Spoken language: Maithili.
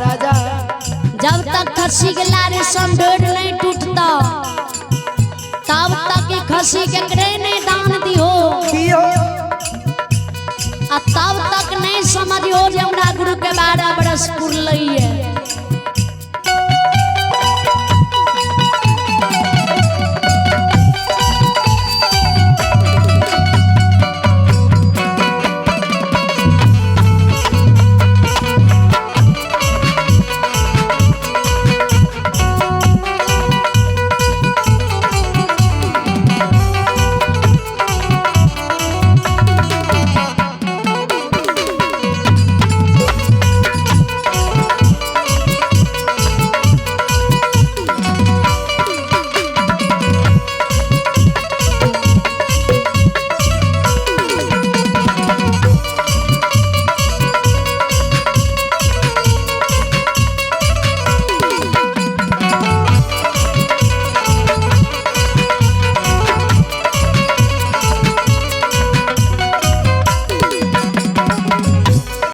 राजा। जब तक खस्सी के लारे समडोर नहीं टूटता तब तक ई खस्सी के करे नहीं दान दिहो। दियो। आ तब तक नहीं समझियो जे हमरा गुरु के